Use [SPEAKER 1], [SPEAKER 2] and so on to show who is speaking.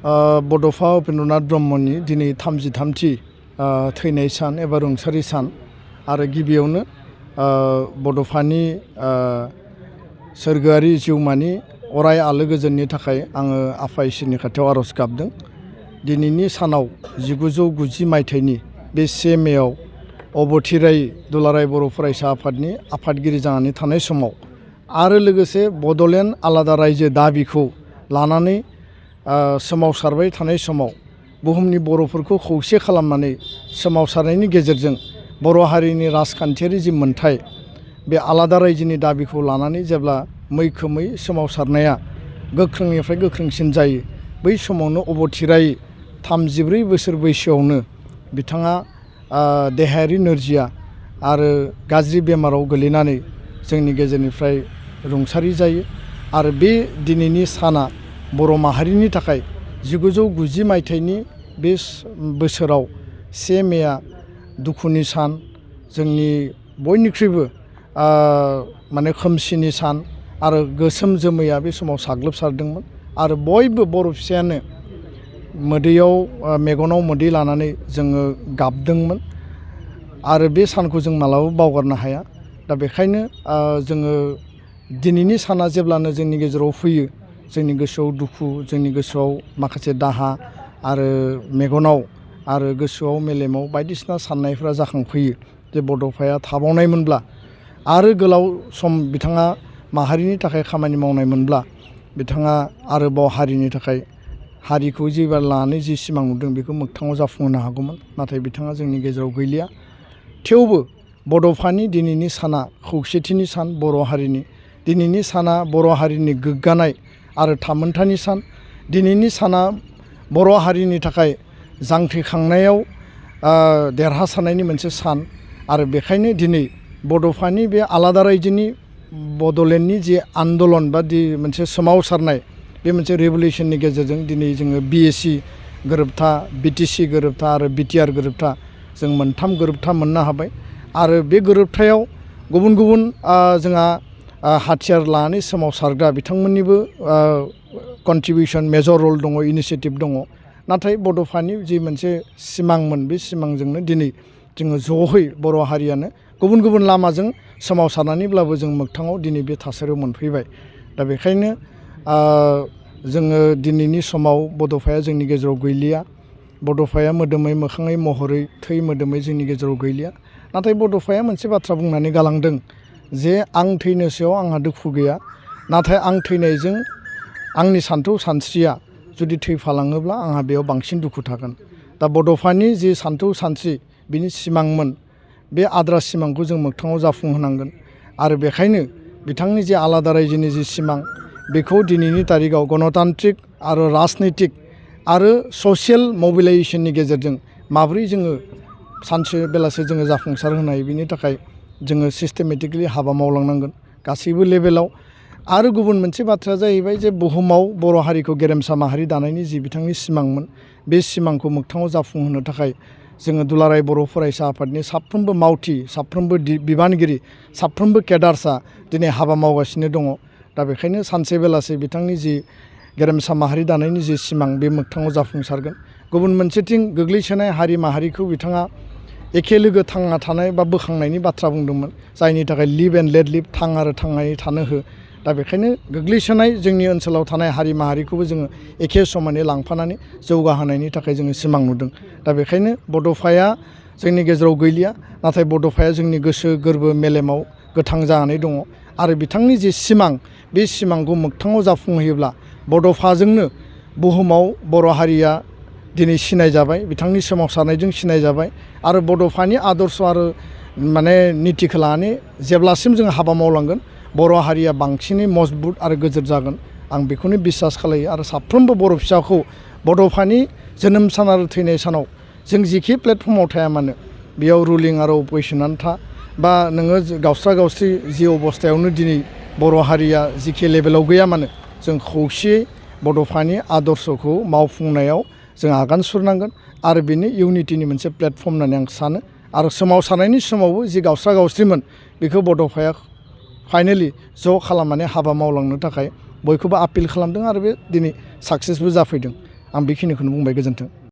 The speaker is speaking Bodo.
[SPEAKER 1] बड'फा उपेन्द्रनाथ ब्रह्मनि दिनै 33थि थैनाय सान एबा रुंसारि सान आरो गिबियावनो बड'फानि सोरगोआरि जिउमानि अराय आलो गोजोननि थाखाय आङो आफा इसोरनि खाथियाव आर'ज गाबदों। दिनैनि सानाव 1990 मायथाइनि बे 1 मेआव अबथिराय दुलाराय बर' फरायसा आफादनि आफादगिरि जानानै थानाय समाव आरो लोगोसे बड'लेण्ड आलादा रायजो दाबिखौ लानानै सोमावसारबाय थानाय समाव बुहुमनि बर'फोरखौ खौसे खालामनानै सोमावसारनायनि गेजेरजों बर' हारिनि राजखान्थियारि जि मोन्थाय बे आलादा रायजोनि दाबिखौ लानानै जेब्ला मैखोमै सोमावसारनाया गोख्रोंनिफ्राय गोख्रोंसिन जायो, बै समावनो अबथिराय 34 बोसोर बैसोआवनो बिथाङा देहायारि नोरजिया आरो गाज्रि बेमाराव गोलैनानै जोंनि गेजेरनिफ्राय रुंसारि जायो। आरो बे दिनैनि साना बर' माहारिनि थाखाय 1990 मायथाइनि बे बोसोराव 1 मेआ दुखुनि सान, जोंनि बयनिख्रुइबो माने खोमसिनि सान आरो गोसोम जोमैया बे समाव साग्लोबसारदोंमोन आरो बयबो बर' फिसायानो मोदैयाव मेगनाव मोदै लानानै जोङो गाबदोंमोन आरो बे सानखौ जों मालाबाबो बावगारनो हाया। दा बेखायनो जोङो दिनैनि साना जेब्लानो जोंनि गेजेराव फैयो, जोंनि गोसोआव दुखु, जोंनि गोसोआव माखासे दाहा आरो मेगनाव आरो गोसोआव मेलेमाव बायदिसिना साननायफ्रा जाखांफैयो जे बड'फाया थाबावनायमोनब्ला आरो गोलाव सम बिथाङा माहारिनि थाखाय खामानि मावनायमोनब्ला बिथाङा आरोबाव हारिनि थाखाय हारिखौ जेब्ला लानानै जि सिमां नुदों बेखौ मोगथाङाव जाफुंहोनो हागौमोन। नाथाय बिथाङा जोंनि गेजेराव गैलिया। थेवबो बड'फानि दिनैनि साना खौसेथिनि सान, बर' हारिनि दिनैनि साना बर' हारिनि गोग्गानाय आरो थामोन्थानि सान। दिनैनि साना बर' हारिनि थाखाय जांख्रिखांनायाव देरहासारनायनि मोनसे सान आरो बेखायनो दिनै बड'फानि बे आलादा रायजोनि बड'लेण्डनि जि आन्दलन बा मोनसे सोमावसारनाय, बे मोनसे रिभलिउसननि गेजेरजों दिनै जोङो बिएसि गोरोबथा, बिटिसि गोरोबथा आरो बिटिआर गोरोबथा जों मोनथाम गोरोबथा मोननो हाबाय। आरो बे गोरोबथायाव गुबुन गुबुन जोंहा हाथियार लानानै सोमावसारग्रा बिथांमोननिबो कन्ट्रिबिउसन मेजर रल दङ, इनिसियेटिभ दङ। नाथाय बड'फानि जि मोनसे सिमांमोन, बे सिमांजोंनो दिनै जोङो ज'है बर' हारियानो गुबुन गुबुन लामाजों सोमावसारनानैब्लाबो जों मोगथाङाव दिनै बे थासारियाव मोनफैबाय। दा बेखायनो जोङो दिनैनि समाव बड'फाया जोंनि गेजेराव गैलिया। बड'फाया मोदोमै मोखाङै महरै थै मोदोमै जोंनि गेजेराव गैलिया। नाथाय बड'फाया मोनसे बाथ्रा बुंनानै गालांदों जे आं थैनोसैयाव आंहा दुखु गैया, नाथाय आं थैनायजों आंनि सान्थौ सानस्रिया जुदि थैफालाङोब्ला आंहा बेयाव बांसिन दुखु थागोन। दा बड'फानि जि सान्थौ सानस्रि बिनि सिमांमोन, बे आद्रा सिमांखौ जों मोगथाङाव जाफुंहोनांगोन। आरो बेखायनो बिथांनि जे आलादा रायजोनि जि सिमां, बेखौ दिनैनि तारिखाव गणतान्त्रिक आरो राजनैतिक आरो ससियेल मबिलाइजेसननि गेजेरजों माब्रै जोङो सानसे बेलासे जोङो जाफुंसार होनो हायो, बिनि थाखाय जोङो सिस्टेमेटिकलि हाबा मावलांनांगोन गासैबो लेभेलाव। आरो गुबुन मोनसे बाथ्राया जाहैबाय जे बुहुमाव बर' हारिखौ गेरेमसा माहारि दानायनि जि बिथांनि सिमांमोन, बे सिमांखौ मोगथाङाव जाफुंहोनो थाखाय जोङो दुलाराय बर' फरायसा आफादनि साफ्रोमबो मावथि, साफ्रोमबो बिबानगिरि, साफ्रोमबो केडार्सआ दिनै हाबा मावगासिनो दङ। दा बेखायनो सानसे बेलासे बिथांनि जि गेरेमसा माहारि दानायनि जि सिमां, बे मोगथाङाव जाफुंसारगोन। गुबुन मोनसेथिं गोग्लैसोनाय हारि माहारिखौ बिथाङा एखे लोगो थांना थानाय बा बोखांनायनि बाथ्रा बुंदोंमोन, जायनि थाखाय लिभ एन्ड लेट लिभ, थां आरो थांनानै थानो हो। दा बेखायनो गोग्लैसोनाय जोंनि ओनसोलाव थानाय हारि माहारिखौबो जोङो एखे समानै लांफानानै जौगाहोनायनि थाखाय जोङो सिमां नुदों। दा बेखायनो बड'फाया जोंनि गेजेराव गैलिया, नाथाय बड'फाया जोंनि गोसो गोरबो मेलेमाव गोथां जानानै दङ। आरो बिथांनि जि सिमां, बे सिमांखौ मोगथाङाव जाफुंहोयोब्ला बड'फाजोंनो बुहुमाव बर' हारिया दिनै सिनायजाबाय, बिथांनि सोमावसारनायजों सिनायजाबाय। आरो बड'फानि आदर्श आरो माने नितिखौ लानानै जेब्लासिम जों हाबा मावलांगोन, बर' हारिया बांसिनै मजबुत आरो गोजोर जागोन, आं बेखौनो बिसास खालायो। आरो साफ्रोमबो बर' फिसाखौ बड'फानि जोनोम सान आरो थैनाय सानाव जों जिखि प्लेटफर्माव थाया मानो, बेयाव रुलिं आरो अपोजिसनानो था बा नोङो गावस्रा गावस्रि जि अबस्थायावनो दिनै बर' हारिया जिखि लेभेलाव गैया मानो, जों खौसेयै बड'फानि आदर्शखौ मावफुंनायाव जों आगान सुरनांगोन। आरो बेनो इउनिटिनि मोनसे प्लेटफर्म होननानै आं सानो। आरो सोमावसारनायनि समावबो जि गावस्रा गावस्रिमोन, बेखौ बड'फाया फाइनेलि ज' खालामनानै हाबा मावलांनो थाखाय बयखौबो आपिल खालामदों आरो बे दिनै साक्सेसबो जाफैदों। आं बेखिनिखौनो बुंबाय। गोजोन्थों।